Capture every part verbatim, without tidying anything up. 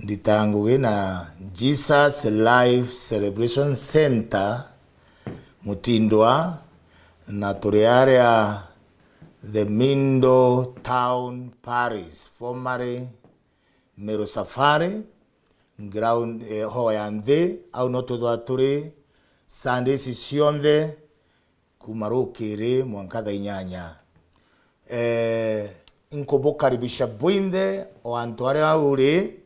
ndita ngugi na Jesus Life Celebration Center Mutindwa, na turi aria the Mindo Town Parish, formerly Meru Safari ground, eh, ho ya nthi, au no twithwa turi Sundays cionthe kuma rukiri mwanka thaa inyanya. Eh, inkubukaribisha bwinthe o antu aria uri,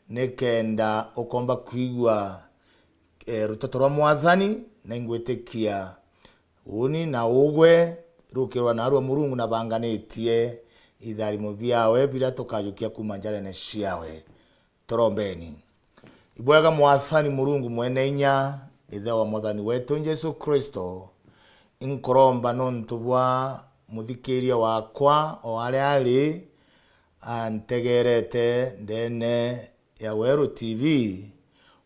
nikenda ukomba kwigua, eh, ruteto rwa Mwathani, na ingwitikia uni na ugwe rukirwa naarua Murungu na banganitie itharimo biawe biria tukajukia kuma njarene ciawe. Turombeni. Ibwega Mwathani Murungu mwene inya, Ithe wa Mwathani wetu Jesu Kristo, inkuromba nontu bwa muthikiria wakwa o aria ari antegerete ndene ya Weru T V,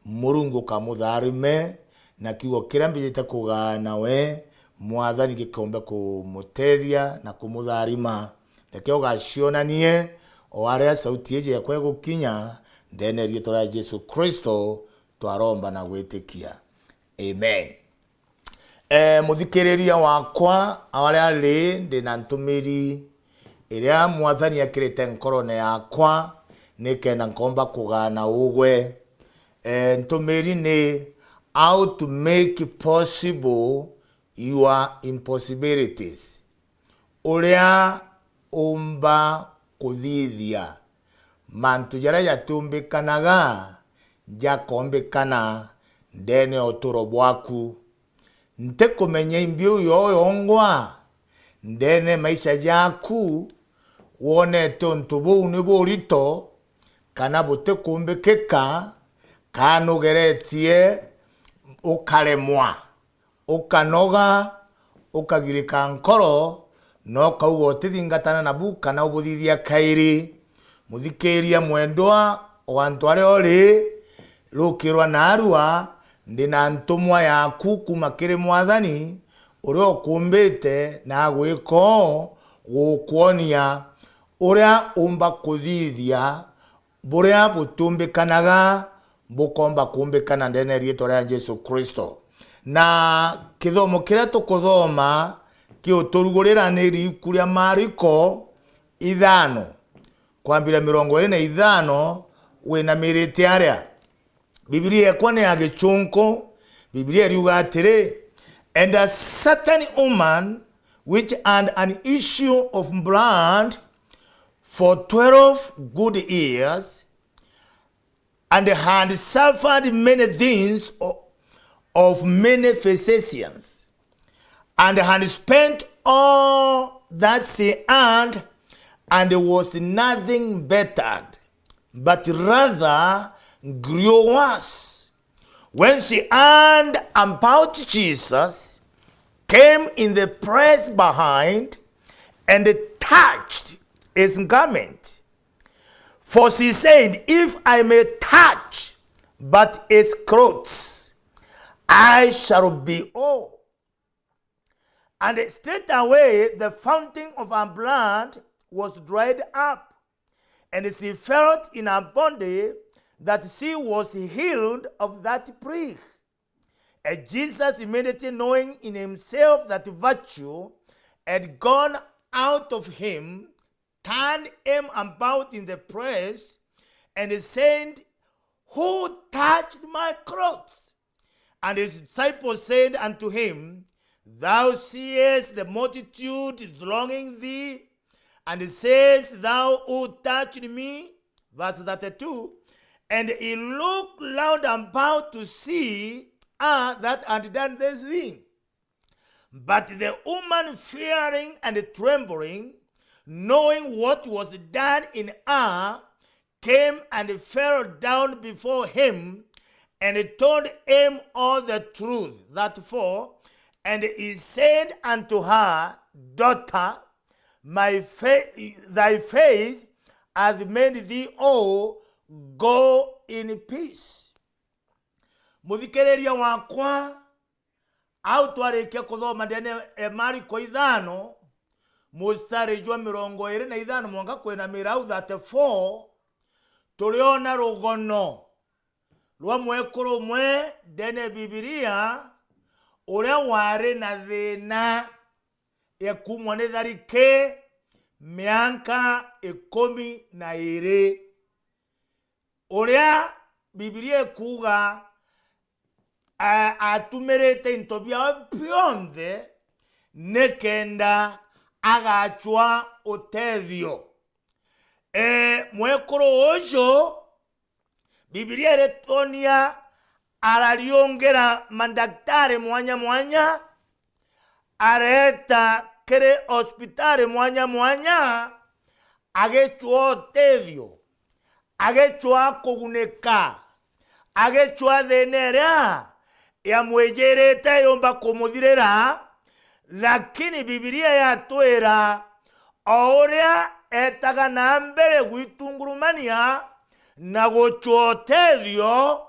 Murungu ukamutharime, na kiugo kiria mbijite kugaa nawe, Mwathani gikombe kumutethia na kumutharima. Reke ugacionanie o aria sauti iji yakwa igukinya, ndene ya riitwa ria Jesu Kristo twaromba na gwitikia. Amen. E, muthikiriria wakwa, aria ri, ndi na ntumiri iria Mwathani ekirite nkorone yakwa, nikenda nkomba kugaa na ugwe. E, ntumiri ni how to make possible your impossibilities. Uria umba kuthithia mantu jaria jatiumbikanaga jakombikana ndene ya uturo bwaku. Ntikumenya imbi u yoyongwa ndene maisha jaku, wonete untu buu ni burito kana butikumbikika, kana nugeretie ukaremwa. Ukanoga, ukagirika nkoro, na ukauga utithingatana nabu kana ubuthithia kairi. Muthikiria mwendwa, o antu aria uri, rukirwa naarua, ndi na ntumwa yaku kuuma kiri Mwathani, uria ukumbite na agwika uu gukwonia uria umba kuthithia buria butumbikanaga bukomba kumbikana ndene ya riitwa ria Jesu Kristo. Na kithomo kiria tukuthoma kiuturugurira ni riuku ria Mariko ithano, kwambira mirongo iri na ithano winamirite aria. Bibilia ekwa ni ya Gichunku. Bibilia iriuga atiri, "And a certain woman which had an issue of blood for twelve good years, and had suffered many things o-, of many physicians, and had spent all that she had, and was nothing bettered, but rather grew worse. When she heard about Jesus, came in the press behind, and touched his garment. For she said, 'If I may touch but his clothes, I shall be whole.' And straightway the fountain of her blood was dried up, and she felt in her body that she was healed of that plague. And Jesus, immediately knowing in himself that virtue had gone out of him, turned him about in the press, and said, 'Who touched my clothes?' And his disciples said unto him, 'Thou seest the multitude thronging thee, and sayest thou, Who touched me?' Verse thirty-two, and he looked round about to see her that had done this thing. But the woman, fearing and trembling, knowing what was done in her, came and fell down before him, and told him all the truth. Thirty-four, and he said unto her, Daughter, my faith, thy faith hath made thee whole, go in peace. Muthikiriria wakwa, au twarikia kuthoma ndene e Mariko ithano, mustari jwa mirongo iri na ithano mwanka kwinamira au thirty-four, turiona rugono rwa mwekuru umwe ndene ya Bibilia uria wari na thina ya kuumwa ni thariki mianka ikumi na iri, uria Bibilia ikuuga a-, atumirite into biawe bionthe nikenda agacwa utethio. E, mwekuru uju, Bibilia irituonia arariungira mandaktari mwanya mwanya, areeta kiri hospitali mwanya mwanya, agicwaa utethio, agicwaa kugunika, agicwaa thina iria yamwijirite yumba kumuthirira. Lakini Bibilia yatwira, o uria eetaga na mbere gwitungurumania na gucwaa utethio,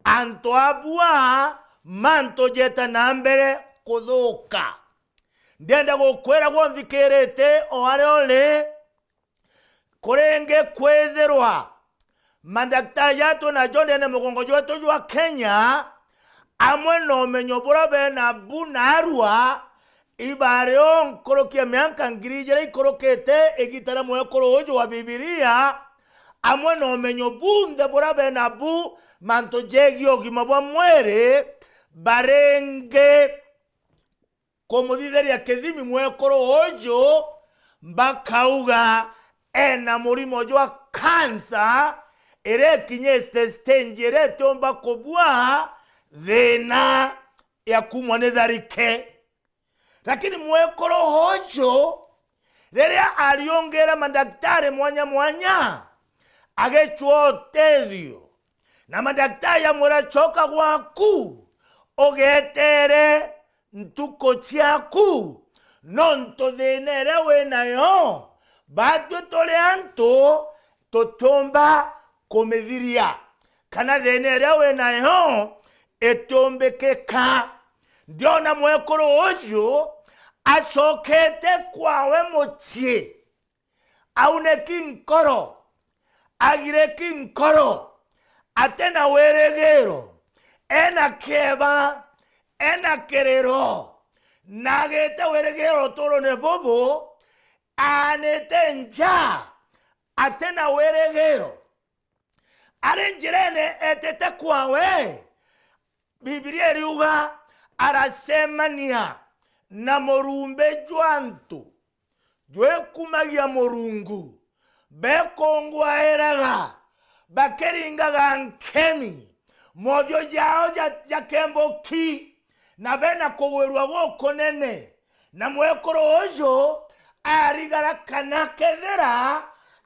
antu abua mantu jeeta na mbere kuthuka. Ndienda gukwira gwe unthikirite o aria uri, kuringi kwithirwa mandaktari jatu na jo ndene mugongo jwetu jwa Kenya, amwe na umenyo buria bena bu naarua, ibari o nkuruki ya mianka ngiri ijiri ikurukite, igita ria mwekuru uju wa Bibilia, amwe na umenyo bunthe buria bena bu mantu jegii ugima bwa mwiri, baringi kumuthithiria kithimi mwekuru uju, bakauga ena murimo jwa kansa iria ikinyite stage iria itiumba kubua thina ya kuumwa ni tharike. Lakini mwekuru uju, riria ariungire mandaktari mwanya mwanya, agicwaa utethio, na mandaktari amwira, "Coka gwaku, ugetere ntuku ciaku, nontu thina iria wi nayo, batwi turi antu tutiumba kumithiria, kana thina iria wi nayo itiumbikika." Ndiona mwekuru uju acokete kwawe mucii, auneki nkoro, agireki nkoro, ati na wirigiro, ena kieba, ena kiriro, na agite wirigiro uturone bubu, aanite nja, ati na wirigiro. Ari njirene etite kwawe, Bibilia iriuga, aracemania na murumbi jwa antu jwikumagia Murungu, bekungwairaga, bakiringaga nkemi, mothiu jao ja-, jakembuki, na bena kugwirua gukunene. Na mwekuru uju arigara kana kethira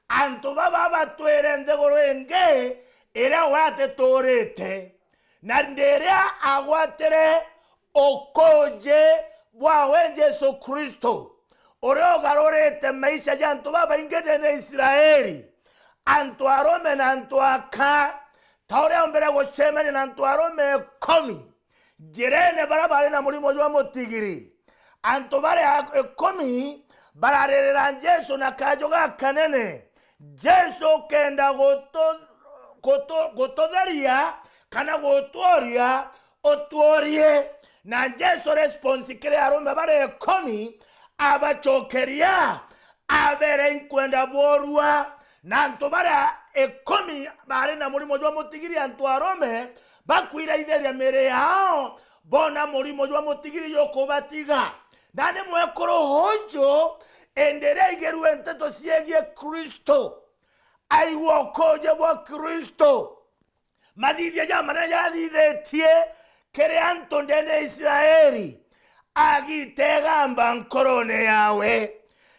antu baba batwire nthiguru ingi iria we atituurite, na ndiria agwatire ukuuji bwawe Jesu Kristo, uria ugarurite maisha ja antu babaingi ndene ya Israeli, antu arume na antu aka, ta uria ombire gucemania na antu arume ikumi njirene baria bari na murimo jwa mutigiri. Antu baria ikumi bararirira Jesu na kaju gakanene, "Jesu, ukenda gutu-, gutu-, gututheria kana gutworia, utworie." Na Jesu response kiri arume baria ikumi, abacokeria, abere, "Inkwenda bworua." Na antu baria ikumi bari na murimo jwa mutigiri, antu arume, bakwiraithiria miiri yao, boona murimo jwa mutigiri jukubatiga. Nandi mwekuru uju, indi iria aigirue nteto ciegie Kristo, aigua ukuuji bwa Kristo, mathithia jamanene jaria athithitie kiri antu ndene ya Israeli, agita igamba nkorone yawe.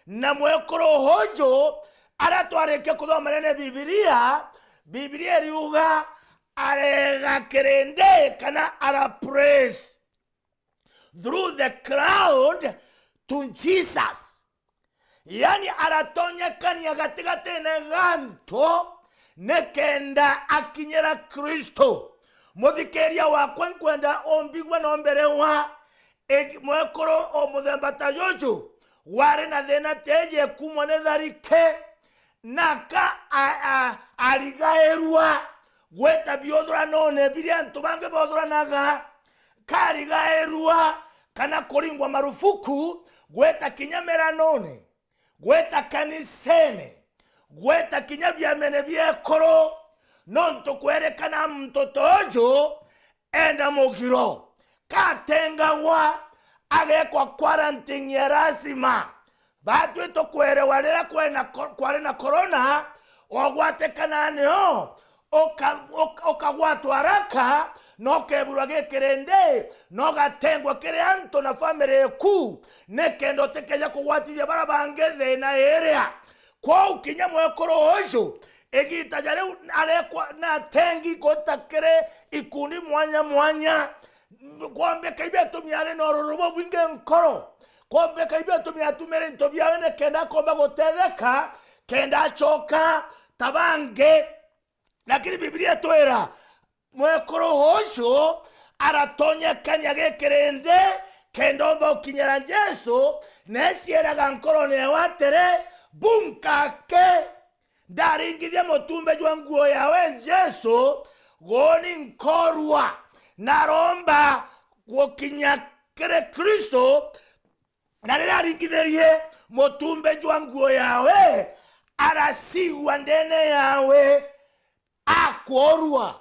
Na mwekuru uju, aria twarikia kuthoma ndene ya Bibilia, Bibilia iriuga, arega kirindi kana ara press through the crowd to Jesus. Yani, aratonyekania gatigatine ga antu nikenda akinyira Kristo. Muthikiria wakwa, inkwenda umbigwe no mbere wa igi-, mwekuru o muthemba ta juju wari na thina teeje kumwa ni tharike, Na ka a-, a-, arigairua gwita biuthuranone biria antu bangi bauthuranaga, karigairua kana kuringwa marufuku gwita kinya miranone, gwita kanisene, gwita kinya biamene bia ekuru, nontu kwerikana muntu ta uju enda mugiro, katengagwa, agekwa quarantine ya lazima. Batwi tukwerewa riria kwena ko-, kwari na corona, ogwatikana nio, uka-, uka-, ukagwatwa haraka, na ukeburwa gikirindi, na ugatengwa kiri antu na family eku, nikenda utikeja kugwatithia baria bangi thina iria. Kwou kinya mwekuru uju, igita ja riu arekwa na atengi guta kiri ikundi mwanya mwanya. Kwombeka ibe atumi ari na ururu bubwingi nkoro. Kwombeka ibe atumi atumire into biawe nikenda akomba gutetheka, kenda acoka ta bangi. Lakini Biblia itwira, mwekuru uju aratonyekania gikirindi kenda omba gukinyira Jesu, na ecieraga nkorone yawe atiri, "Bu nkake ndaringithia mutumbe jwa nguo yawe Jesu, guuni nkorua." Na aromba gukinya kiri Kristo, na riria aringithirie mutumbe jwa nguo yawe, aracigua ndene yawe akorua,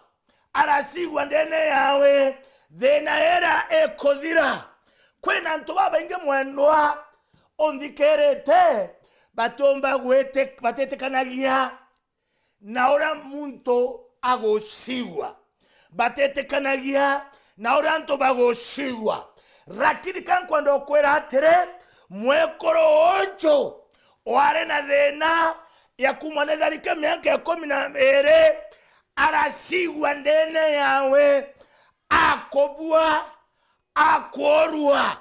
aracigua ndene yawe thina iria ikuthira. Kwina antu babaingi mwendwa unthikirite, batiumba gwiti-, batitikanagia na uria muntu agucigua. Batitikanagia na uria antu bagucigua. Lakini ka nkwenda ukwira atiri, mwekuru uju wari na thina ya kumwa ni tharike miaka ikumi na iiri, aracigua ndene yawe akubua, akorua.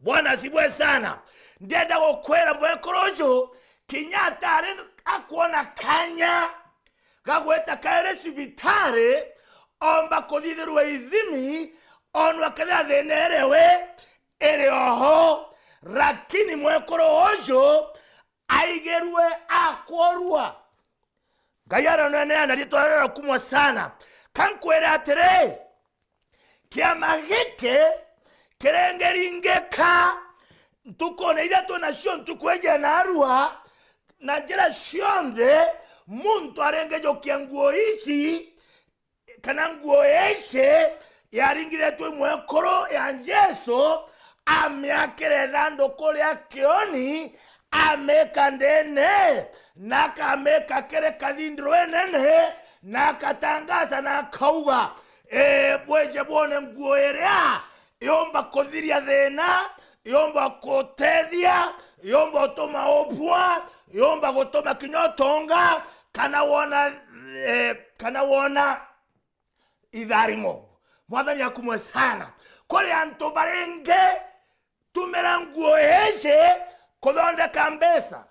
Bwana asifiwe sana. Ndienda gukwira mwekuru uju, kinya atari akwona kanya ga gwita kairi cibitari, omba kuthithirwa ithimi, onwa kethira thina iria we iri oho. Lakini mwekuru uju aigirue akorua. Ngai aroneneana, riitwa riawe rirakumwa sana. Ka nkwire atiri, kiama giki kiringiringika ntukune iria twinacio ntuku iji ya naarua, na njira cionthe muntu aringijukia nguo ici, kana nguo ici yaringithetwe mwekuru ya Jesu, amiakire ithanduku ria kioni, amika ndene, na akamika kiri kathindiro inene, na akatangaza na akauga, "Ee, bwije bwone nguo iria yumba kuthiria thina, yumba kutethia, yumba utuma ubua, yumba gutuma kinya utonga, kana wona, eh, kana wona itharimo." Mwathani akumwe sana. Kuri antu baringi tumira nguo iji kuthondeka mbeca,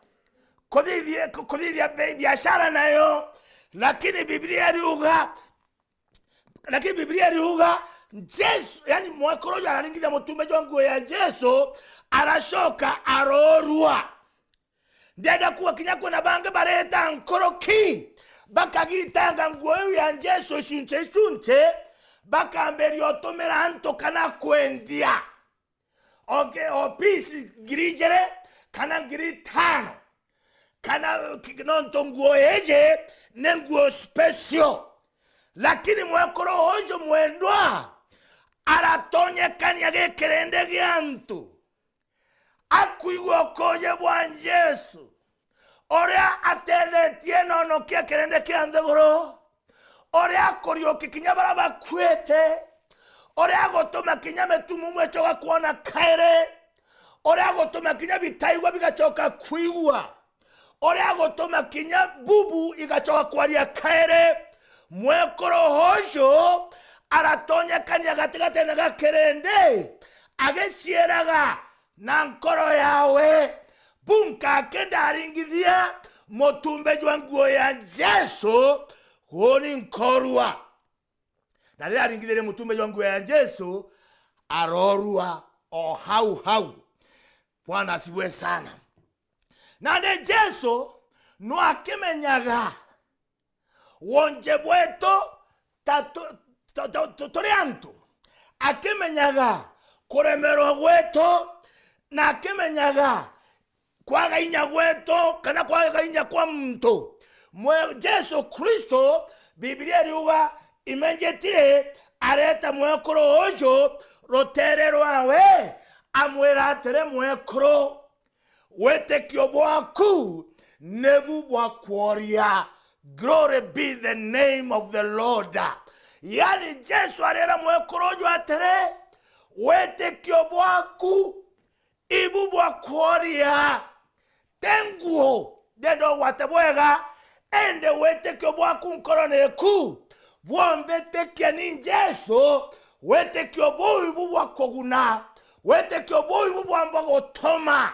kuthithia, kuthithia bi-, biashara nayo, lakini Biblia iriuga, lakini Biblia iriuga Jesu, yani mwekuru uju araringithia mutumbe jwa nguo ya Jesu, aracoka arorua. Ndienda kuuga kinya kwina bangi bareta nkuruki, bakagitanga nguo iu ya Jesu icunche icunche, bakambiria utumira antu kana kwendia. Okay, o piece ngiri ijiri kana ngiri itano. Kana ki-, nontu nguo iji ni nguo special. Lakini mwekuru uju mwendwa aratonyekania gikirindi gia antu. Akwigua ukuuji bwa Jesu, uria atethetie na onokia kirindi kia nthiguru, uria akuriukia kinya baria bakuite, uria agutuma kinya mitumumu icoka kwona kairi, uria agutuma kinya bitaigua bigacoka kwigua, uria agutuma kinya bubu igacoka kwaria kairi. Mwekuru uju aratonyekania gatigatine ga kirindi, agicieraga na nkoro yawe, "Bu nkake ndaringithia mutumbe jwa nguo ya Jesu, guuni nkorua." Na riria aringithirie mutumbe jwa nguo ya Jesu, arorua o hau hau. Bwana asifiwe sana. Nandi Jesu No akimenyaga wonje bwetu ta tu-, ta, ta, tu-, turi antu. Akimenyaga kuremerwa gwetu, na akimenyaga kwaga inya gwetu kana kwaga inya kwa muntu. Mwe-, Jesu Kristo, Biblia iriuga, imenjitire, areta mwekuru uju rutere rwawe, amwira atiri, "Mwekuru, witikio bwaku nibu bwakworia." Glory be the name of the Lord. Yani Jesu arira mwekuru uju atiri, "Witikio bwaku ibu bwakworia." Ti nguo ndenda ugwate bwega, indi witikio bwaku nkorone eku bwombitikia ni Jesu, witikio buu ibu bwa kuguna, witikio buu ibu bwamba gutuma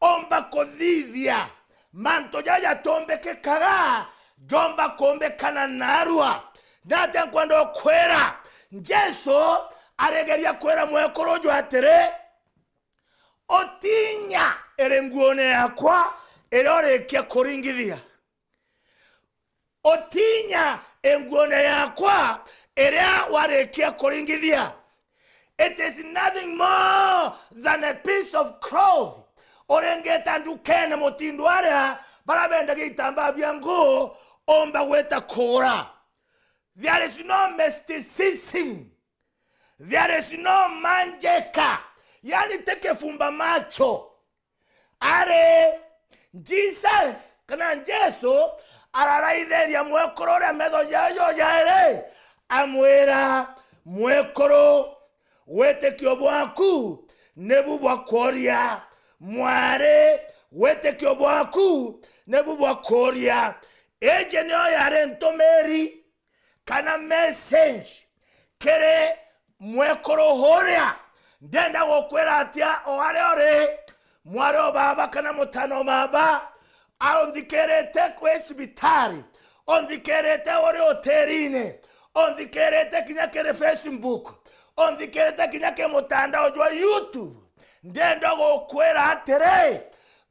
omba kuthithia mantu jaria jatombekekaga, jomba kumbikana narua. Natia nkwenda ukwira, Jesu arigeria kwira mwekuru uju atiri, "Utinya iri nguone yakwa iria urikia kuringithia. Utinya i nguone yakwa iria warikia kuringithia." It is nothing more than a piece of cloth. Uringita ndukene mutindo aria bara bendagia itambaa bia nguu, umba gwita kura. There is no mysticism. There is no magic. Yani ti kifumba macho. Ari Jesus, kana Jesu, araraitheria mwekuru uria metho jajo jairi, amwira, "Mwekuru, witikio bwaku nibu bwakworia. Mwari, witikio bwaku nibu bwakworia." Iji niyo yari ntumiri kana message kiri mwekuru uria. Ndenda gukwira atia, o aria uri, mwari o baba kana mutano o baba, a unthikirite kwi cibitari, unthikirite uri utirini, unthikirite kinya kiri Facebook, unthikirite kinya ki mutandao jwa YouTube, ndenda gukwira atiri,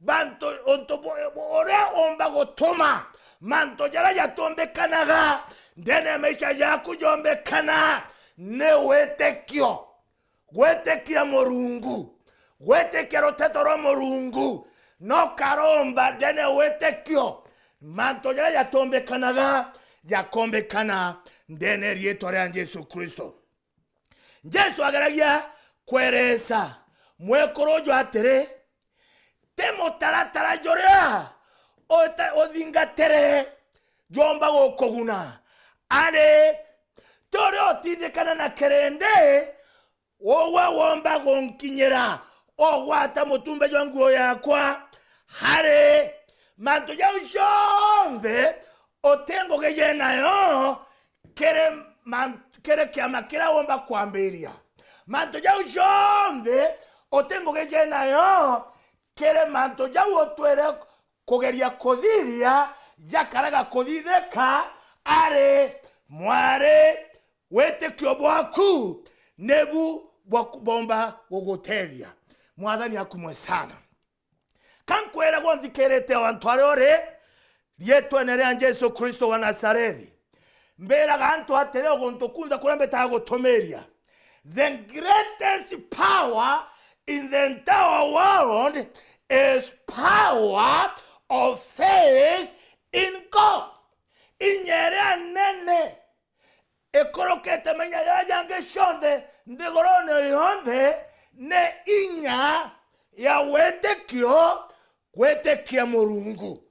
bantu, untu bu-, bu-, uria umba gutuma mantu jaria jatumbikanaga ndene ya maisha jaku jombikana ni witikio. Gwitikia Murungu, gwitikia ruteto rwa Murungu, no karomba ndene witikio, mantu jaria jatumbikanaga jakombikana ndene riitwa ria Jesu Kristo. Jesu ageragia kweresa mwekuru uju atiri, ti mutaratara juria uta-, uthingatire jomba gukuguna, ari ti uria utindikana na kirindi, ugwe womba gunkinyira, ugwata mutumbe jwa nguo yakwa, hari mantu jau jonthe uti ngugi jenayo kiri man-, kiri kiama kiria womba kwambiria. Mantu jau jonthe uti ngugi jenayo kiri mantu jau utwire kugeria kuthithia jakaraga kuthithika, ari mwari, witikio bwaku nibu bwa-, bwomba gugutethia. Mwathani akumwe sana. Ka nkwire gwe unthikirite o antu aria uri, riitwene ria Jesu Kristo wa Nazarethi, mbiraga antu atiri, o guntu kunthe kuria mbitaga gutumiria, the greatest power in the entire world is power of faith in God. Inya iria nene ikurukite mainya jaria jangi jonthe nthigurune yonthe ni inya ya witikio, gwitikia Murungu.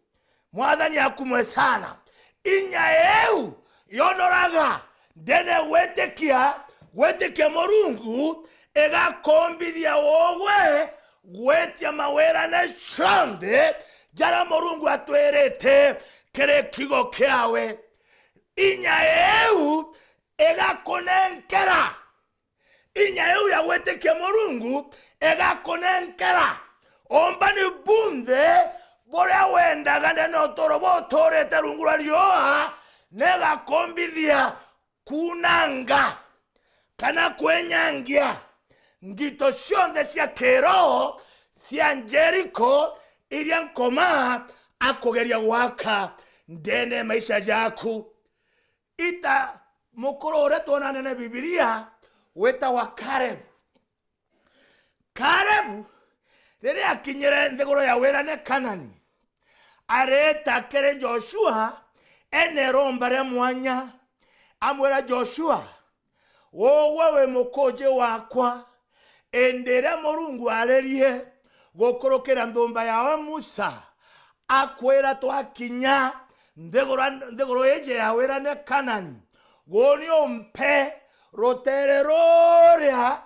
Mwathani akumwe sana. Inya iu yonoraga ndene gwitikia, gwitikia Murungu, igakombithia ugwe gwitia mawirane jonthe jaria Murungu atwirite kiri kiugo kiawe. Inya iu igakunenkera, inya iu ya gwitikia Murungu igakunenkera umbani bunthe buria wendaga ndene uturo buturite rungu rwa riua, na igakumbithia kunanga kana kwenyangia ngito cionthe cia kiroho cia Jeriko iria nkoma akugeria gwaka ndene ya maisha jaku. Ita mukuru uria twonanene Bibilia witagwa Kalebu. Kalebu, riria akinyire nthiguru ya wirane Kanani, areta kiri Joshua ena iromba ria mwanya, amwira Joshua, "Ugwe wi mukuji wakwa, indi iria Murungu aririe gukurukira nthumba yawe Musa, akwira twakinya nthiguru, nthiguru iji ya wirane Kanani, guni umpe rutere ruria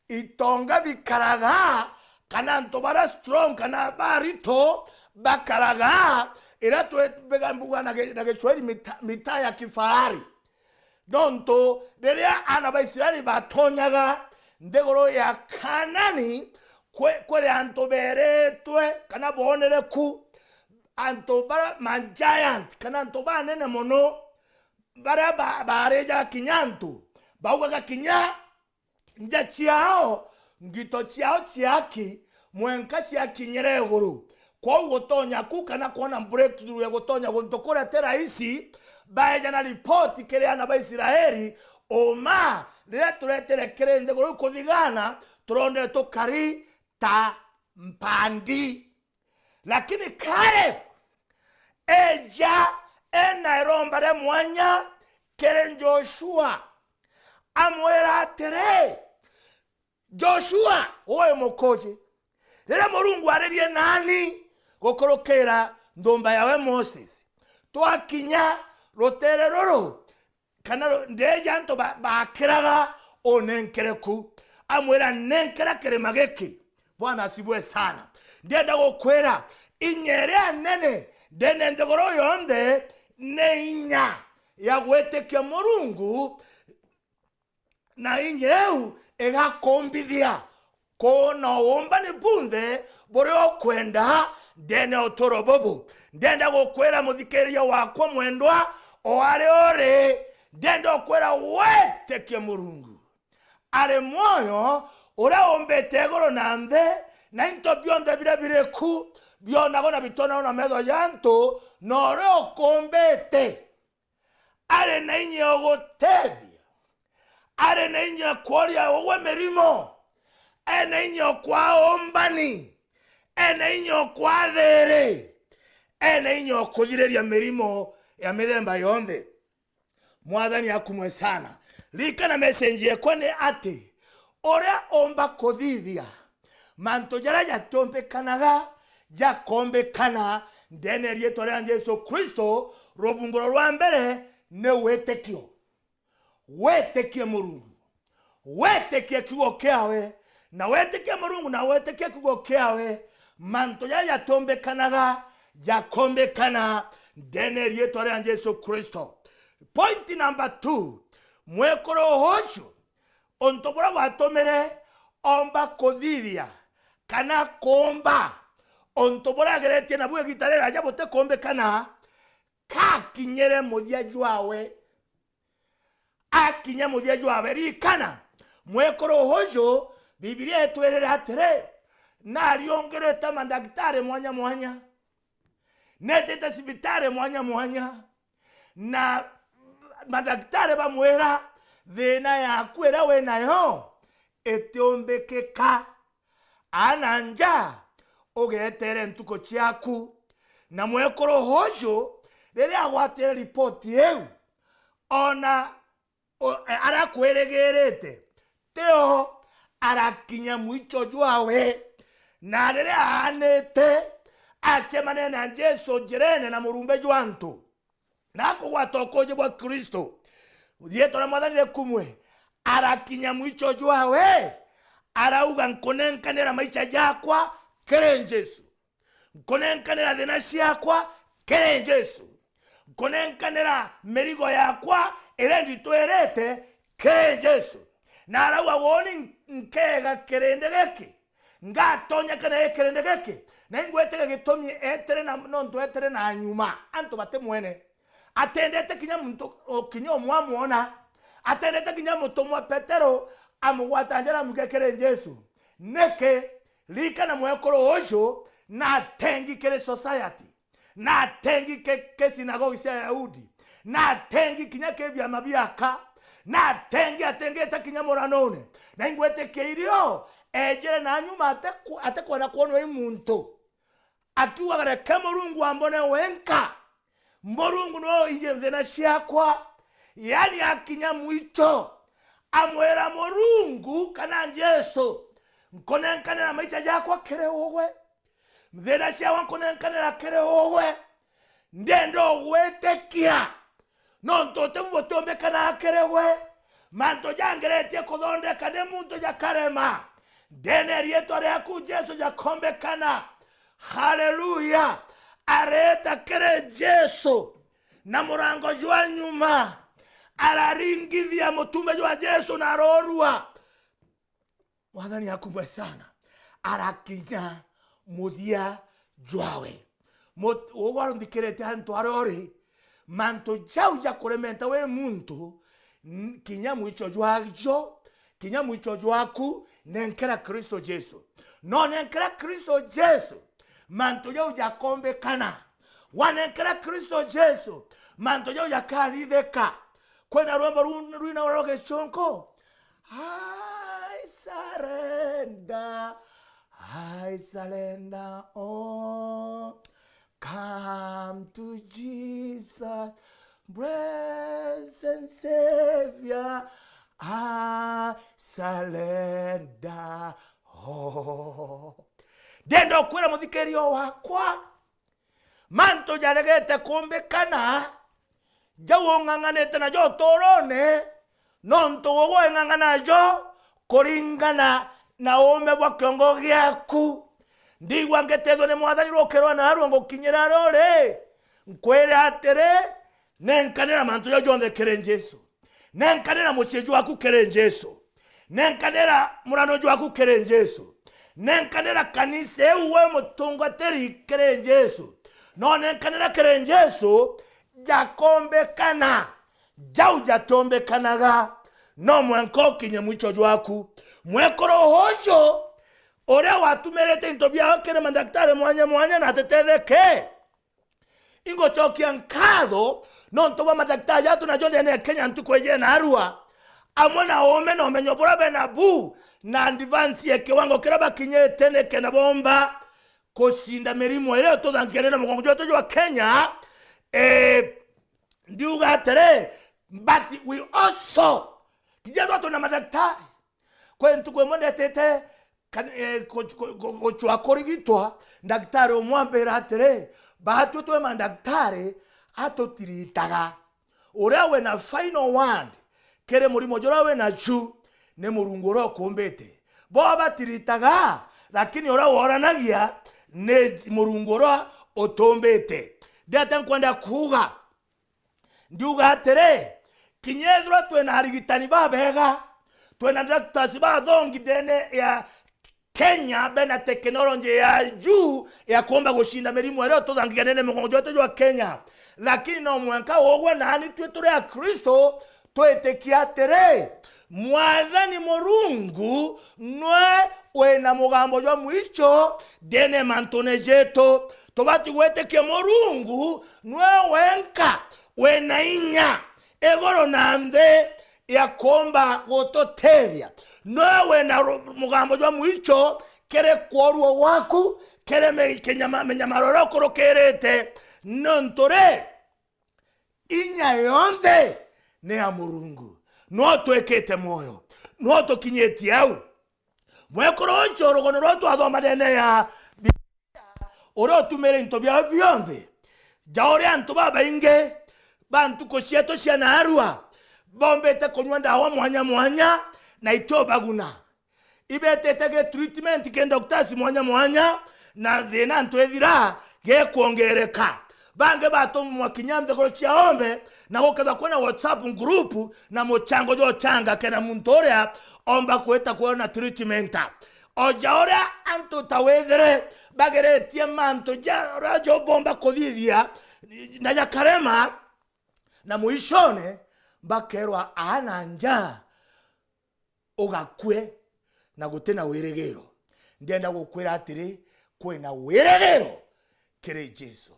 itonga bikaraga, kana antu baria strong kana barito bakaraga, iria twi-, mbuga na gi-, na Gicwahili mita-, mitaa ya kifahari." Nontu riria aana ba Israeli batonyaga nthiguru ya Kanani, kwi-, kwiri antu beeritwe kana boonere ku, antu baria ma giant, kana antu banene mono, baria ba-, baarijaga kinya antu, baugaga kinya nja ciao, ngito ciao cia aki, mwenka ciakinyire iguru. Kwou gutonya ku kana kwona breakthrough ya gutonya guntu kuria ti raisi, baeja na ripoti kiri aana ba Israeli, uma, riria turetire kiri nthiguru iu kuthigana, turonire tukari ta mpandi. Lakini Kalebu eja ena iromba ria mwanya kiri Joshua, amwira atiri, "Joshua, wi mukuji, riria Murungu aririe nani gukurukira nthumba yawe Moses, twakinya rutere ruru, kana ru-, ndeeja antu ba-, bakiraga, unenkere ku." Amwira, "Nenkera kirima giki." Bwana asifiwe sana. Ndienda gukwira, inya iria nene ndene nthiguru yonthe ni inya ya gwitikia Murungu, na inya iu igakumbithia kwona uumbani bunthe buria ukwenda ndene ya uturo bubu. Ndienda gukwira, muthikiriria wakwa mwendwa, o aria uri, ndienda gukwira witikie Murungu ari mwoyo, uria umbite iguru na nthi, na into bionthe biria biri ku, bionagwa na bitonagwa na metho ja antu, na uria ukumbite. Ari na inya ya gutethia. Ari na inya ya kworia ugwe mirimo. Ena inya ya kwaa umbani. Ena inya ya kwaa thiri. Ena inya ya kuthiriria mirimo ya mithemba yonthe. Mwathani akumwe sana. Ririkana message yekwa ni ati, uria umba kuthithia mantu jaria jatiumbikanaga, jakombikana ndene ya riitwa ria Jesu Kristo. Rubunguro rwa mbere ni witikio. Witikie Murungu. Witikie kiugo kiawe. Na witikie Murungu, na witikie kiugo kiawe, mantu jaria jatiumbikanaga, jakombikana ndene ya riitwa ria Jesu Kristo. Point number two, mwekuru uju, untu buria bwatumire omba kuthithia kana kuumba untu buria ageretie nabu igita riraja butikuumbikana, kakinyire muthia jwawe. Akinya muthia jwawe. Ririkana, mwekuru uju, Bibilia itwirire atiri, nariungirite mandagitari mwanya mwanya. Netite cibitari mwanya mwanya. Na mandagitari bamwira, "Thina yaku iria wi nayo itiumbikika. Aana nja, ugeetere ntuku ciaku." Na mwekuru uju, riria agwatire ripoti iu, ona u-, e, aria akwirigirite, tio, arakinya mwicho jwawe. Na riria aanite, acemania na Jesu njirene na murumbe jwa antu, na akugwata ukuuji bwa Kristo. Riitwa ria Mwathani rikumwe, arakinya mwicho jwawe, arauga, "Nkunenkanira maicha jakwa kiri Jesu. Nkunenkanira thina ciakwa kiri Jesu. Nkunenkanira mirigo yakwa iria nditwirite kiri Jesu." Na arauga, "Uuni nkeega kirindi giki, ngatonyeka na kirindi giki." Na ingwitikia gitumi eetire na, nontu eetire na nyuma, antu batimwene. Atendete kinya muntu, o, kinya umwe amwona. Atendete kinya mutumwa Petero amugwata njara amuke kiri Jesu. Niki? Ririkana mwekuru uju na atengi kiri society. na atengi ki, ki sinagogi cia Ayahudi, na atengi kinya ki biama biaka, na atengi atengite kinya muranone. Na ingwitikia irio ejire na nyuma ateku-, atekwenda kwonwa i muntu. Akiugaga, "Reke Murungu ambone wenka. Murungu niwe uijie nthina ciakwa." Yani akinya mwicho, amwira Murungu kana Jesu, "Nkunenkanira maicha jakwa kiri ugwe. Nthina ciakwa nkunenkanira kiri ugwe. Ndienda ugwitikia." Nontu uti bu butiumbikanaga kiri gwe. Mantu jangeretie kuthondeka ni muntu jakarema. Ndene ya riitwa riaku Jesu jakombikana. Haleluya! Areeta kiri Jesu na murango jwa nyuma. Araringithia mutumba jwa Jesu na arorua. Mwathani akumbwe sana. Arakinya muthia jwawe. Mut-, ugwe unthikirite antu aria uri, mantu jau jakurementa wi muntu, n-, kinya mwicho jwajo, kinya mwicho jwaku, nenkera Kristo Jesu. No nenkera Kristo Jesu, mantu jau jakombikana. Wanenkera Kristo Jesu, mantu jau jakathithika. Kwina rwimbo ru-, rwinagwa rwa Gichunku, "I surrender, I surrender all. Come to Jesus, blessed Savior, I surrender all." Ndenda ukwira muthikiria wakwa, mantu jaregete kumbikana, jau ung'ang'anite najo uturone, nontu ugwe wing'ang'ana najo kuringana na uume bwa kiongo giaku. Ndigua ngitethua ni Mwathani rukirwa narua ngukinyira aria uri. Nkwire atiri, nenkanira mantu jau jonthe kiri Jesu. Nenkanira mucii jwaku kiri Jesu. Nenkanira murano jwaku kiri Jesu. Nenkanira kanisa iu wi mutungatiri kiri Jesu. No nenkanira kiri Jesu, jakombekana. Jau jatombekanaga. No mwanka ukinye mwicho jwaku. Mwekuru uju uria watumirite into biao kiri madaktari mwanya mwanya na atetetheke. Ingucokia nkatho nontu bwa madaktari jatu najo ndene ya Kenya ntuku iji naarua, amwe na uume na umenyo buria bena bu, na advance ya kiwango kiria bakinyite nikenda bomba kucinda mirimo iria ituthangikanire na mugongo jwetu jwa Kenya. Eh, ndiuga atiri, but we also, kinya ethirwa twina madaktari, kwi ntuku imwe ndetite kan-, eh, ku-, ku-, ku-, gucwa kurigitwa, ndagitari umwe ambira atiri, "Baatwi twi mandagitari atutiritaga. Uria wina final word kiri murimo juria wina ju ni Murungu uria ukumbite. Bo batiritaga, lakini uria woranagia ni Murungu uria utumbite." Ndiate nkwenda kuuga, ndiuga atiri, kinya ethirwa twina arigitani babega, twina doctors bathongi ndene ya Kenya, bena teknoloji ya juu ya kuumba gucinda mirimo iria ituthangikanire na mugongo jwetu jwa Kenya, lakini no mwanka ugwe naani twi turi Akristo twitikia atiri, Mwathani Murungu nwe wina mugambo jwa mwicho ndene mantune jetu. Tubati gwitikia Murungu nwe wenka wina inya iguru na nthi ya kuumba gututethia. Nwe wina ru-, mugambo jwa mwicho kiri kworua gwaku, kiri mi-, kinyama-, minyamaro iria ukurukirite, nontu ri, inya yonthe ni ya Murungu. Nwe utwikite mwoyo, nwe utukinyitie au. Mwekuru ucio, rugono rwa twathoma ndene ya Biblia, uria utumire into biao bionthe, ja uria antu babaingi ba ntuku cietu cia naarua bombite kunyua ndawa mwanya mwanya na itiubaguna. Ibetete gi treatment ki doctors mwanya mwanya, na thina ntu ithira gikwongereka. Bangi batumwa kinya nthiguru cia oome, na gukethwa kwina WhatsApp group na muchango jwa uchanga kenda muntu uria omba kwita kwona treatment. O ja uria antu ta withire bageretie mantu jaria jobomba kuthithia na jakarema, na mwishone bakerwa, "Aa na nja, ugakue na guti na wirigiro." Ndienda gukwira atiri, kwina wirigiro kiri Jesu.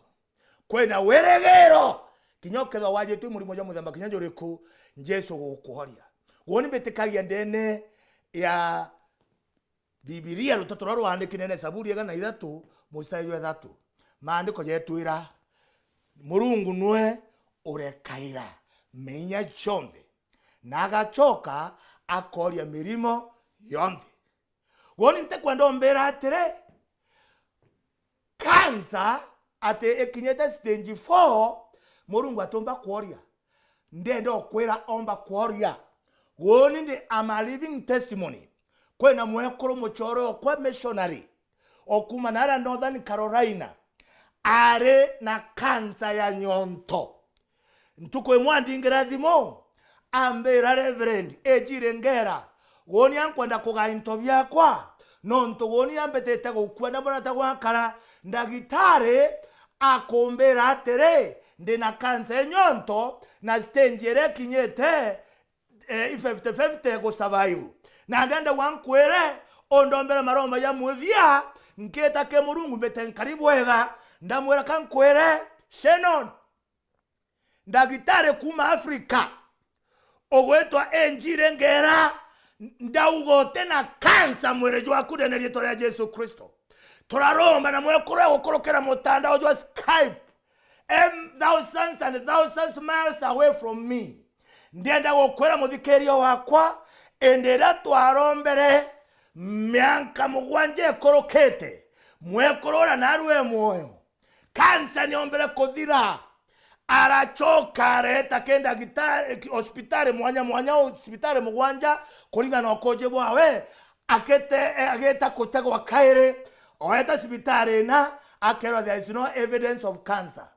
Kwina wirigiro. Kinya ukethirwa wajitwe murimo jwa muthemba kinya juriku, Jesu gukworia. Uuni mbitikagia ndene ya Bibilia, ruteto ruria rwandiki ndene Zaburi igana na ithatu, mustari jwa ithatu. Maandiko jetwira, Murungu nwe urekaira menya jonthe, na agacoka akoria mirimo yonthe. Uuni ntikwenda umbira atiri, cancer ati ikinyite stage four, Murungu atiumba kworia. Ndienda ukwira omba kworia. Uuni ndi am a living testimony. Kwina mwekuru mucore okwa missionary, o kuuma naria Northern Carolina, ari na cancer ya nyonto. Ntuku imwe andingira thimu, ambira, "Reverend, ejire ngera, uuni ankwenda kugaa into biakwa, nontu uuni ambitite gukua, ndamwira ta gwakara." Ndagitari akumbira atiri, "Ndi na cancer ya nyonto, na stage iria ikinyite, eh, i fifty fifty gu survive. Na ndenda gwa nkwire, undombere maromba ja muthia, nkita ki Murungu mbite nkari bwega." Ndamwira, "Ka nkwire, Shannon, ndagitari kuuma Africa ugwitwa Ejire Ngera, ndauga uti na cancer mwiri jwaku ndene riitwa ria Jesu Kristo." Turaromba na mwekuru uria gukurukira mutandao jwa Skype, em, thousands and thousands miles away from me. Ndienda gukwira, muthikiria wakwa, indi iria twarombere mianka mugwanja ikurukite, mwekuru uria naarua e mwoyo, kansa niombere kuthira. Aracoka areeta ki ndagitari, ki hospitali mwanya mwanya, hospitali mugwanja, kuringana na ukuji bwawe, akite-, e, agita kutegwa kairi. Oeta cibitari ina, akerwa, "There is no evidence of cancer."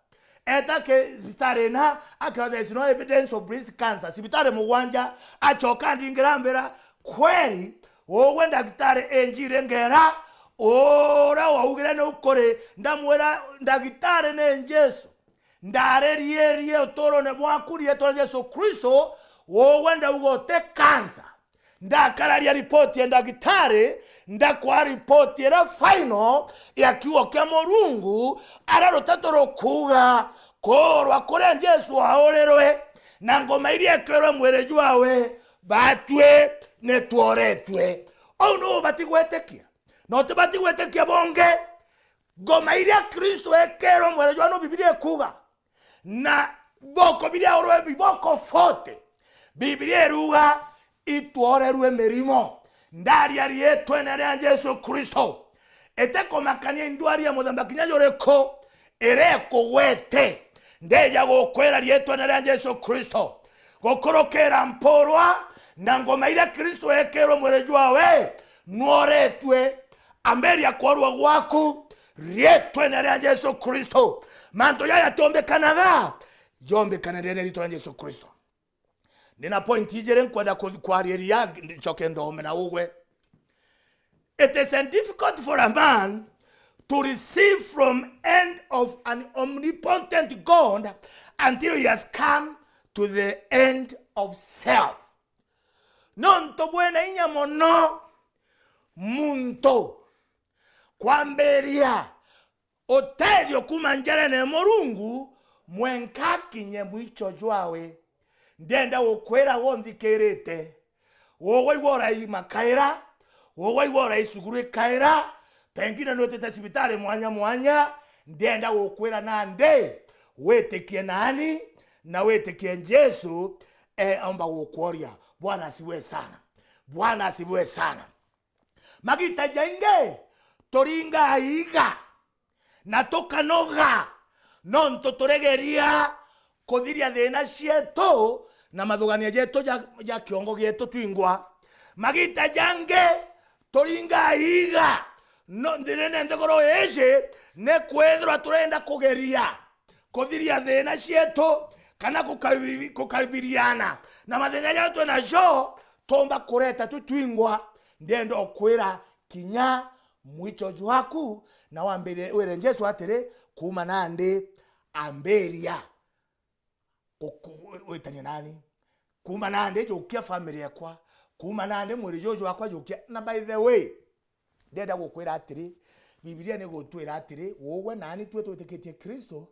Eta ki cibitari ina, akerwa, "There is no evidence of breast cancer." Cibitari mugwanja, acoka andingira ambira, "Kweri, ugwe ndagitari Ejire Ngera, uria waugire ni ukuri?" Ndamwira, "Ndagitari ni Jesu. Ndariririe uturone bwaku riitwa ria Jesu Kristo, ugwe ndauga uti cancer." Ndakararia ripoti ya ndagitari, ndakwa ripoti iria final ya kiugo kia Murungu, aria ruteto rukuuga, kuurwa kuria Jesu aurirwe, na ngoma iria ikirwe mwiri jwawe, batwi ni tworetwe. Au niu ubati gwitikia, na utibati gwitikia bungi. Ngoma iria Kristo ekirwe mwiri jwawe, niu Bibilia ikuuga. Na biboko biria urwe biboko forty, Bibilia iruga itworerue mirimo. Ndaria riitwene ria Jesu Kristo. Itikumakania indwari ya muthemba kinya juriku iria ikugwete, ndija gukwira riitwene ria Jesu Kristo, gukurukira mpurwa na ngoma iria Kristo ekirwe mwiri jwawe, nworetue. Ambiria kworua gwaku riitwene ria Jesu Kristo. Mantu jaya jatiombikanaga, jombikane ndene riitwa ria Jesu Kristo. Ndina point ijiri nkwenda ku-, kwariria, ncoke ndome na ugwe. It is difficult for a man to receive from hand of an omnipotent God until he has come to the end of self. Nontu bwina inya mono muntu kwambiria utethio kuuma njarene ya Murungu mwenka akinye mwicho jwawe. Ndienda gukwira we unthikirite, ugwaigua uraimakaira, ugwaigua uraicugurikaira, pengine nwitite cibitari mwanya mwanya, ndienda gukwira nandi witikie nani, na witikie Jesu, e, aumba gukworia. Bwana asifiwe sana. Bwana asifiwe sana. Magita jaingi turingaa iiga na tukanoga, nontu turegeria kuthiria thina cietu na mathugania jetu ja, ja kiongo gietu twingwa. Magita jangi turingaa iiga, no, nthirene nthiguru iji ni kwithirwa turenda kugeria kuthiria thina cietu, kana kukaribi-, kukaribiana na mathina jaria twi najo, tuumba kureta tu twingwa. Ndienda ukwira, kinya mwicho jwaku, na wambire wire Jesu atiri, "Kuuma nandi ambiria ku-, ku-, witania nani. Kuuma nandi jukia family yakwa. Kuuma nandi mwiri juju jwakwa jukia." Na by the way, ndienda gukwira atiri, Bibilia ni gutwira atiri, ugwe nani twi twitikitie Kristo,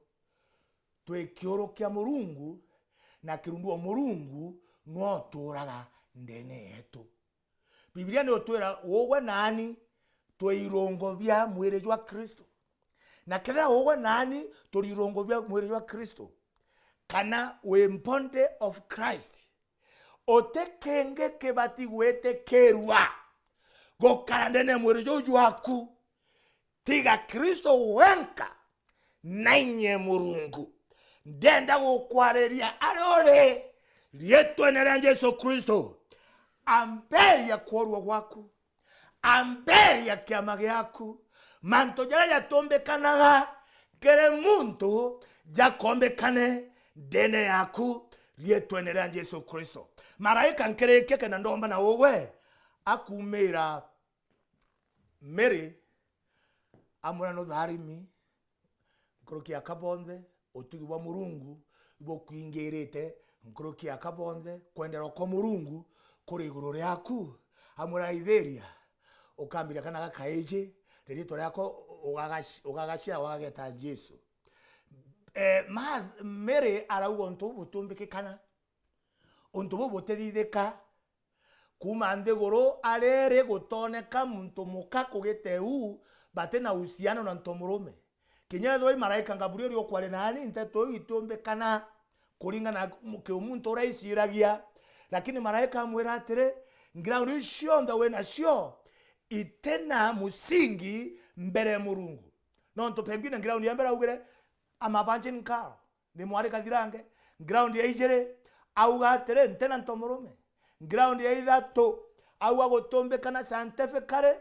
twi kiuru kia Murungu, na kirundu o Murungu nwe utuuraga ndene yetu. Bibilia ni utwira, ugwe naani twi irungo bia mwiri jwa Kristo. Na kethira ugwe naani turi irungo bia mwiri jwa Kristo, kana wi body of Christ, uti kingi kibati gwitikirua gukara ndene ya mwiri juu jwaku, tiga Kristo wenka na inya e Murungu. Ndenda gukwariria aria uri, riitwene ria Jesu Kristo, amberia kworua gwaku, amberia kiama giaku, mantu jaria jatumbikanaga kiri muntu jakombikane ndene yaku, riitwene ria Jesu Kristo. Maraika nkirikia kenda ndomba na ugwe, akumira Mary, amwira, nutharimi nkuruki ya aka bonthe, utugi bwa Murungu ibukwingirite nkuruki ya aka bonthe, kwenderwa kwa Murungu kuri iguru riaku. Amwira, raithiria, ukambiria kana gakaiji, na riitwa riakwa ugagaci-, ugagaciara, ugageta Jesu. Eh, Ma-, Mary arauga untu buu butumbikikana, untu buu butithithika. Kuuma nthiguru ariri gutooneka muntu muka kugita uu bati na uhusiano na ntomurume. Kinya ethirwa i maraika Gabrieli ukwaria naani, nteto iu itiumbikana kuringana na kiumuntu uria iciragia. Lakini maraika amwira atiri, ground iu cionthe wi nacio iti na musingi mbere ya Murungu. Nontu pengine ground ya mbere augire, I'm a virgin girl. Ni mwari kathirange. Ground ya ijiri, auga atiri, nti na ntomurume. Ground ya ithatu, auga gutumbikana scientifically,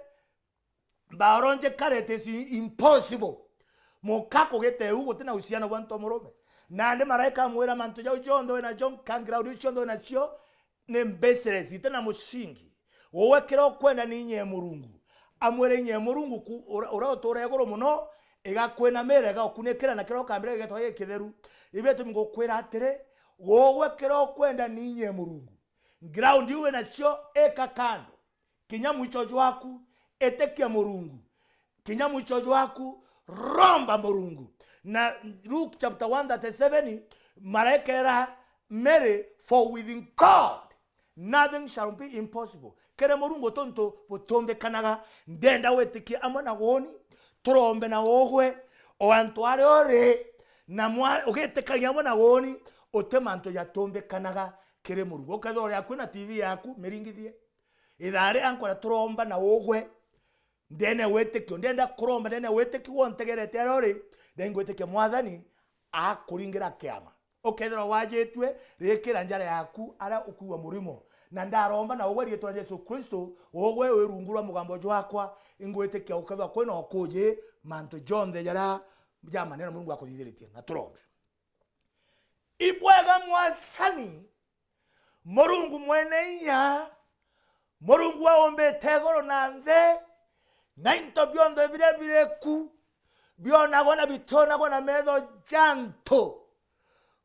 biologically, it is impossible muka kugita uu guti na uhusiano bwa ntomurume. Nandi maraika amwira, mantu jau jonthe wina jo, ka ground iu cionthe winacio, ni baseless, iti na musingi. Ugwe kiria ukwenda ni inya e Murungu. Amwire inya e Murungu ku-, ura-, uria utuura iguru mono, igakwinamira, igagukunikira, na kiria ukambira gigetwa gikitheru. Ibi itumi ngukwira atiri, ugwe kiria ukwenda ni inya e Murungu. Ground iu winacio ika kando. Kinya mwicho jwaku, itikia Murungu. Kinya mwicho jwaku, romba Murungu. Na Luke chapter one thirty-seven, maraika era Mary, for with God nothing shall be impossible. Kiri Murungu tuntu butumbikanaga. Ndenda witikie amwe na guuni, turombe na ugwe, o antu aria uri, na mwa-, ugitikagia amwe na guuni, uti mantu jatumbikanaga kiri Murungu. Ukethirwa uri akui na T V yaku, miringithie. Ithaa ria nkona turomba na ugwe ndene ya witikio. Ndenda kuromba ndene ya witikio, wontegerete aria uri, ndengwitikia Mwathani akuringira kiama. Ukethirwa wajitue, rikira njara yaku aria ukuigua murimo. Na ndaromba na ugwe riitwa ria Jesu Kristo, ugwe wi rungu rwa mugambo jwakwa, ingwitikia ukethirwa kwina ukuji, mantu jonthe jaria ja manene Murungu akuthithiritie. Na turombe. Ibwega Mwathani, Murungu mwene inya, Murungu aumbite iguru na nthi, na into bionthe biria biri ku, bionagwa na bitionagwa na metho ja antu.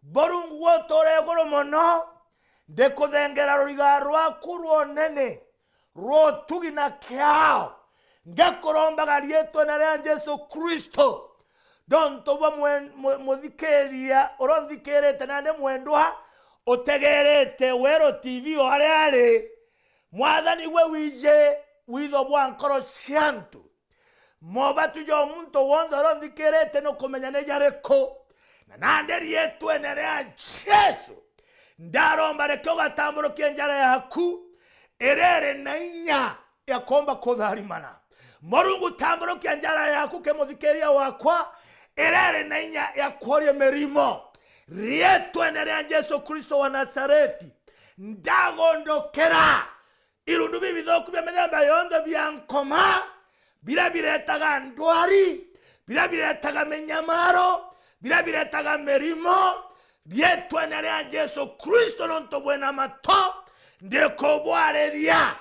Murungu utuure iguru mono, ndikuthengera ruriga rwaku rwa unene, rwa utugi na kiao, ngikurombaga riitwene ria Jesu Kristo, nontu bwa mwen-, mu-, muthikiria uria unthikirite nandi mwendwa utegerete Weru T V o aria ari. Mwathani, gwe wiji witho bwa nkoro cia antu. Mobatu ja muntu wonthe uria unthikirite nukumenya ni jariku. Na nandi riitwene ria Jesu, ndaromba reke ugatamburukie njara yaku iria iri na inya ya kuumba kutharimana. Murungu, tamburukia njara yaku ki muthikiria wakwa iria iri na inya ya kworia mirimo. Riitwene ria Jesu Kristo wa Nazareti, ndagundukira irundu bibithuku bia mithemba yonthe bia nkoma, biria biretaga ndwari, biria biretaga minyamaro, biria biretaga mirimo, riitwene ria Jesu Kristo, nontu bwina mato, ndikubwariria.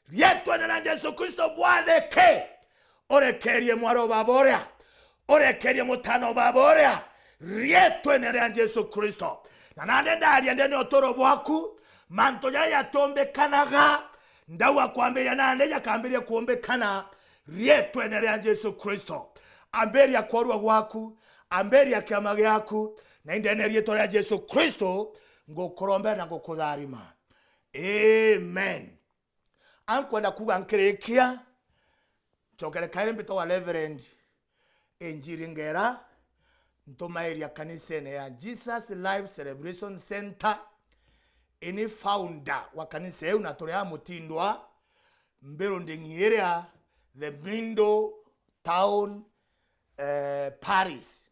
Riitwene ria Jesu Kristo, bwathike, urekerie mwari o baba uria, urekerie mutana o baba uria, riitwene ria Jesu Kristo. Na nandi ndaria ndene uturo bwaku, mantu jaria jatumbikanaga, ndauga kwambiria nandi jakambiria kuumbikana, riitwene ria Jesu Kristo. Ambiria kworua gwaku, ambiria kiama giaku, Na indene riitwa ria Jesu Kristo, ngukurombera na ngukutharima. Amen. Ankwenda kuuga nkirikia, ncokere kairi mbitagwa Reverend Injiri Ngera, ntumairia kanisene ya Jesus Life Celebration Center. Ini founder wa kanisa iu na turi a mutindwa mbiru ndingi iria the Middle Town, eh, Paris.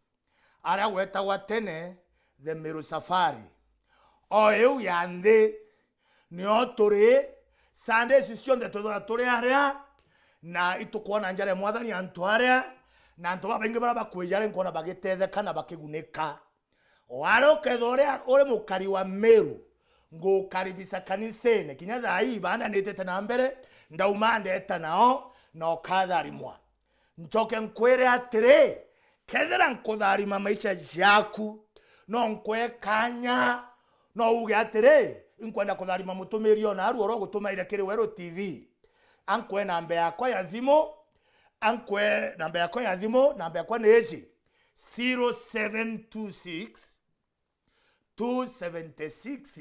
Aria gwetagwa tene the Meru Safari. O iu ya nthi, nio turi, Sunday ici cionthe twithagwa turi aria, na itukwona njara ya Mwathani antu aria, na antu babaingi baria bakwija ari nkwona bagitetheka na bakigunika. O aria ukethwa uria uri mukari wa Meru, ngukaribisha kanisene, kinya thaa ii ibanda nitite na mbere, ndauma ndeta nao, na ukatharimwa. Ncoke nkwire atiri, kethira nkutharima maisha jaku, no nkwe kanya, no uge atiri, inkwenda kutharima mutumiri ona aru oro gutumaire kiri Weru T V. Ankwe namba yakwa ya thimu, ankwe namba yakwa ya thimu, namba yakwa ni iji, zero seven two six, two seven six,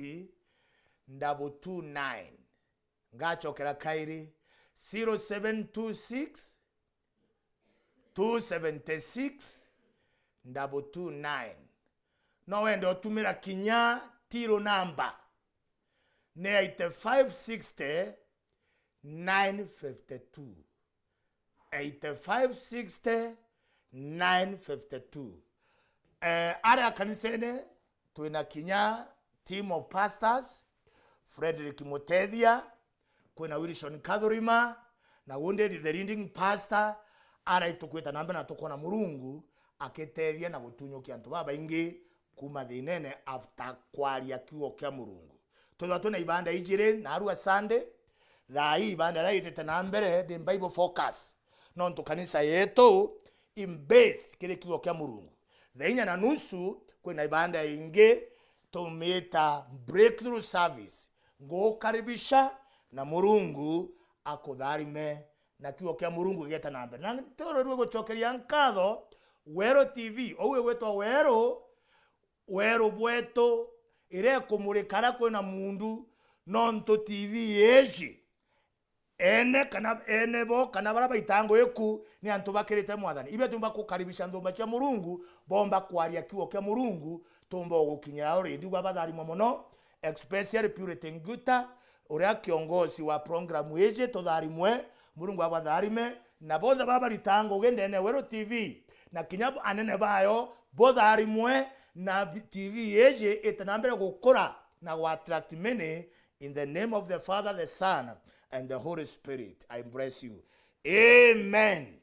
double two nine. Ngacokera kairi, zero seven two six, two seven six, double two nine. No wende utumira kinya till number, ni eight five sixty, nine fifty two. Eight five sixty, nine fifty two. Eh, aria kanisene, twina kinya team of pastors, Frederick Mutethia, kwina Wilson Kathurima, na Wounded the leading pastor, aria itukwita na mbere na tukwona Murungu akitethia na gutunyukia antu babaingi kuma thinene after kwaria kiugo kia Murungu. Twithwa twina ibanda ijiri na arua Sunday, thaa ii ibanda iria itite na mbere ni Bible focus. Nontu kanisa yetu i based kiri kiugo kia Murungu. Thaa inya na nusu kwina ibanda ingi tumita breakthrough service. Ngukaribisha na Murungu akutharime na kiugo kia Murungu gigeta na mbere. Na nturerue gucokeria nkatho Weru T V, ou igwitwa Weru, Weru bwetu, iria ikumurika aria kwina mundu, nontu T V iji, ene kana, ene bo kana baria baitaga ngugi ku ni antu bakirite Mwathani. Ibe tumba kukaribisha nthumba cia Murungu, bomba kwaria kiugo kia Murungu, tumba ugukinyira already. Igua batharimwe mono, especially Purity Nguta, uria kiongozi wa program iji, tutharimwe, Murungu abatharime, na bonthe baba baritaga ngugi ndene ya Weru T V, na kinya bo-, anene bayo, botharimwe, na bi-, T V iji ite na mbere gukura na gu attract many, in the name of the Father, the Son, and the Holy Spirit. I bless you. Amen.